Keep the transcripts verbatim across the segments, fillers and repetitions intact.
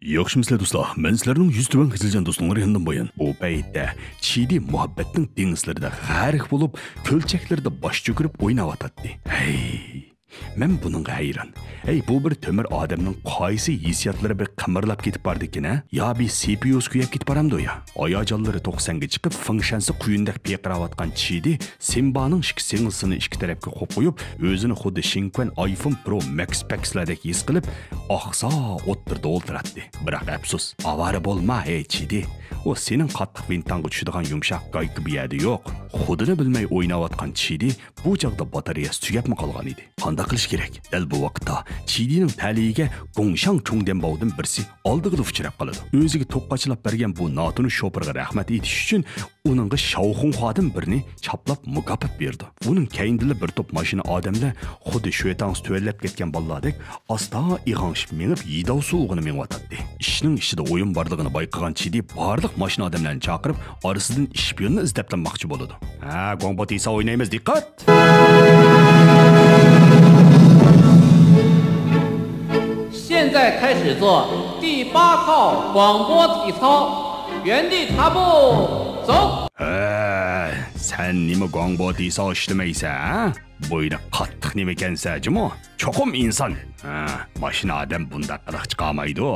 ياخشىمۇسىلەر دوستلار؟ مەن سىلەرنىڭ يۈز تۆۋەن قىزىلجان دوستۇڭلار يېقىندىن بايان. بۇ پەيتتە چىدى مۇھەببەتنىڭ دېڭىزلىرىدا غەرق بولۇپ، كۆلچەكلىرىدە باش چۆكۈرۈپ ئويناۋاتاتتى. ھەي، مەن بۇنىڭغا ھەيران. ھەي، بۇ بىر تۆمۈر ئادەمنىڭ قايسى ھېسسىياتلىرى بىر قىمىرلاپ كېتىپ باردىكىن، ھە؟ يا بىر سېپىيوس كۆيۈپ كېتىپ بارامدۇ يا؟ ھاياجانلىرى توقسەنگە چىقىپ، فېڭشەنسى قۇيۇندەك پىرقىراۋاتقان چىدى سىمبانىڭ ئىككى سىڭلىسىنى ئىككى تەرەپكە قويۇپ قويۇپ، ئۆزىنى خۇددى شىنكۇەن ئايفون پرو مەكس پەكسلەردەك ھېس قىلىپ، ئاقسا ئوتتۇرىدا ئولتۇراتتى. بىراق ئەپسۇس، ئاۋارە بولما، ھەي چىدى. ئۇ سېنىڭ قاتتىق ۋىنتاڭغا چۈشىدىغان يۇمشاق گايكا بۇ يەردە يوق. خۇدىنى بىلمەي ئويناۋاتقان چىدى بۇ چاغدا باتارېيەسى تۈگەپمۇ قالغان ئىدى. قانداق قىلىش كېرەك؟ دەل بۇ ۋاقىتتا چىدىنىڭ تەلىيىگە گۇڭشاڭ چۇڭدەنباۋدىن بىرسى ئالدىغىلا ئۇچراپ قالىدۇ. ئۆزىگە توك قاچىلاپ بەرگەن بۇ ناتونۇش شوپۇرغا رەھمەت ئېيتىش ئۈچۈن ئۇنىڭغا شاۋخۇڭخۇادىن بىرنى چاپلاپ مۇكاپات بېرىدۇ. ئۇنىڭ كەينىدىلا بىر توپ ماشىنا ئادەملەر خۇددى شۆتاڭسى تۆۋەنلەپ كەتكەن بالىلاردەك ئاستا ئىغاڭشىپ مېڭىپ، يىداۋ سوغۇغىنا مېڭىۋاتاتتى. ئىشنىڭ ئىچىدە ئويۇن بارلىقىنى بايقىغان چىدى بارلىق ماشىنا ئادەملەرنى چاقىرىپ، ئارىسىدىن ئىشپىيوننى ئىزدەپ تاپماقچى بولىدۇ. ھە، گۇاڭبو تىسا ئوينايمىز، دىققەت! 现在开始做第八套广播体操，原地踏步，走。 ھە، سەن نېمە گۇاڭبو تىسا ئىشلىمەيسەن، ھە؟ بوينى قاتتىق نېمىكەنسە جۇمۇ؟ چوقۇم ئىنسان. ھە، ماشىنا ئادەم بۇنداق قىلىق چىقارمايدۇ.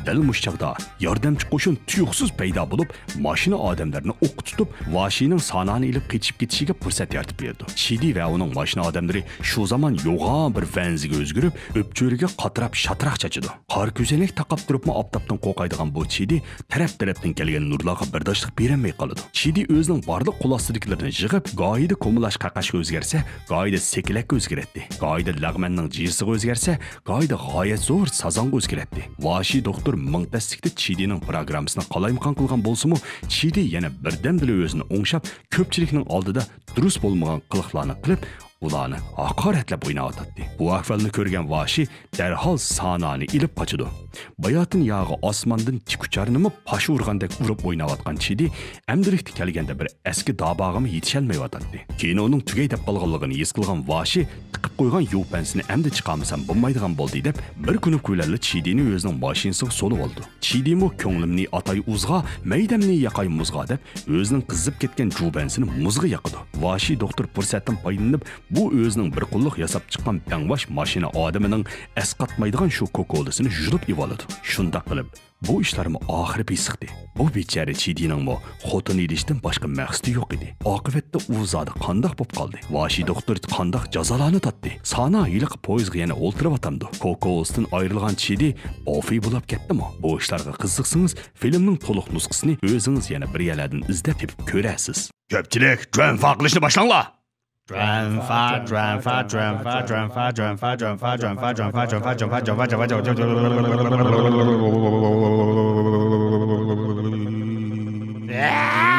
دەل مۇشۇ چاغدا ياردەمچى قوشۇن تۇيۇقسىز پەيدا بولۇپ، ماشىنا ئادەملىرىنى ئوققا تۇتۇپ، ۋاشىنىڭ سانانى ئېلىپ قېچىپ كېتىشىگە پۇرسەت يارىتىپ بېرىدۇ. چىدى ۋە ئۇنىڭ ماشىنا ئادەملىرى شۇ زامان يوغان بىر ۋەنزىگە ئۆزگىرىپ، ئۆپچۆرىگە قاتراپ شاتراق چاچىدۇ. قارا كۆزەنەك تاقاپ تۇرۇپمۇ ئاپتاپتىن قورقايدىغان بۇ چىدى تەرەپ-تەرەپتىن كەلگەن نۇرلارغا بەرداشلىق بېرەلمەي قالىدۇ. چىدى ئۆزىنىڭ بارلىق قول ئاستىدىكىلىرىنى يىغىپ، گاھىدا كومىلاچ قەقەچكە ئۆزگەرسە، گاھىدا سېكىلەككە ئۆزگىرەتتى، گاھىدا لەغمەننىڭ جىرىسىغا ئۆزگەرسە، گاھىدا غايەت زور سازاڭغا ئۆزگىرەتتى. ۋاشىي دوختۇر مىڭ تەسلىكتە چىدىنىڭ پىروگراممىسىنى قالايمىقان قىلغان بولسىمۇ، چىدى يەنە بىردەمدىلا ئۆزىنى ئوڭشاپ، كۆپچىلىكنىڭ ئالدىدا دۇرۇس بولمىغان قىلىقلارنى قىلىپ، ئۇلارنى ھاقارەتلەپ ئويناۋاتاتتى. بۇ ئەھۋالنى كۆرگەن ۋاشىي دەرھال سانانى ئېلىپ قاچىدۇ. باياتىن ياغى ئاسماندىن تىك ئۇچارنىمۇ پاش ئۇرغاندەك ئۇرۇپ ئويناۋاتقان چىدى ئەمدىلىكتە كەلگەندە بىر ئەسكى داباغىمۇ يېتىشەلمەيۋاتاتتى. كىنونىڭ تۈگەي دەپ قالغانلىقىنى ھېس قىلغان ۋاشىي تىقىپ قويغان يۇپەنسىنى ئەمدى چىقارمىسام بولمايدىغان بولدى دەپ، بىر كۇنۇپكا بىلەنلا چىدىنى ئۆزىنىڭ ماشىنىسىغا سولىۋالىدۇ. چىدىمۇ كۆڭلۈمنى ئاتاي ئۇزغا، مەيدەمنى ياقاي مۇزغا دەپ، ئۆزىنىڭ قىزىپ كەتكەن جۇبەنسىنى مۇزغا ياقىدۇ. ۋاشىي دوختۇر پۇرسەتتىن پايدىلىنىپ، بۇ ئۆزىنىڭ بىر قوللۇق ياساپ چىققان بەڭۋاش ماشىنا ئادىمىنىڭ ئەسقاتمايدىغان شۇ كوكولىسىنى يۇلۇپ ئېۋالىدۇ. شۇنداق قىلىپ، بۇ ئىشلارمۇ ئاخىرى پىسىقتى. بۇ بىچارە چىدىنىڭمۇ خوتۇن ئېلىشتىن باشقا مەقسىتى يوق ئىدى. ئاقىۋەتتە ئۇ زادى قانداق بوپ قالدى؟ ۋاشىي دوختۇر قانداق جازالارنى تارتتى؟ سانا ھېلىقى پويىزغا يەنە ئولتۇرۇۋاتامدۇ؟ كوكوسىدىن ئايرىلغان چىدى بافىي بولاپ كەتتىمۇ؟ بۇ ئىشلارغا قىزىقسىڭىز، فىلىمنىڭ تولۇق نۇسخىسىنى ئۆزىڭىز يەنە بىر يەرلەردىن ئىزدەپ تېپىپ كۆرەرسىز. كۆپچىلىك، جۈەنفا قىلىشنى باشلاڭلار! جۈەنفا، جۈەنفا، جۈەنفا، جۈەنفا، جۈەنفا، جۈەنفا، جۈەنفا، جۈەنفا، جۈەنفا، جۈەنفا، جۈەنفا، جۈەنفا، جۈەنفا، جۈەنفا، جۈەنفا، جۈەنفا، جۈەنفا، جۈەنفا، جۈەنفا،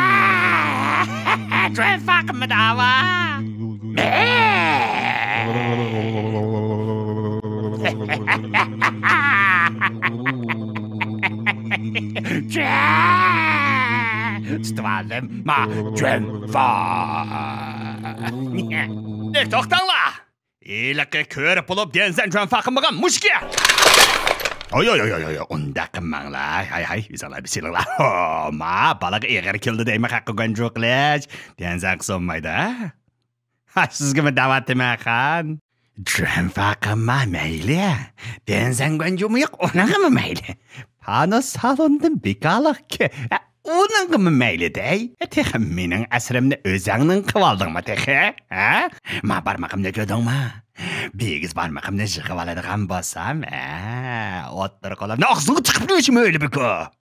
جۈەنفا قىلمىدى ئاۋا. تۇتۇۋالدىم. ما، جۈەنفا. توختاڭلار! ھېلىقى كۆرۈپ بولۇپ دېنسەن جۈەنفا قىلمىغان مۇشۇكى. ئوي، ئوي، ئوي، ئوي، ئوي، ئۇنداق قىلماڭلار. ھاي، ھاي، ئۆزۈڭلار بىسىلىڭلار. ھو، ما، بالىغا ئېغىر كېلىدۇ دەيمەن، خەققە گۇەنجۇ قىلىش. دېنسەن قىلسا بولمايدۇ، ھە؟ ھا، سىزگىمۇ دەۋاتىمەن، خان. جۈەنفا قىلما مەيلى. دېنسەن گۇەنجۇمۇ يوق، ئۇنىڭغىمۇ مەيلى. پانۇس سالوندىن بىكارلىق كە-، ئۇنىڭغىمۇ مەيلى دەي. تېخى مېنىڭ ئەسىرىمنى ئۆزەڭنىڭ قىلىۋالدىڭمۇ تېخى؟ ھە؟ ما بارمىقىمنى كۆردۈڭمۇ؟ بىگىز بارمىقىمنى يىغىۋالىدىغان بولسام، ھە، ئوتتۇرا قولۇمنى ئاغزىڭغا تىقىپ قويۇشۇم ئۆيلى بىكو.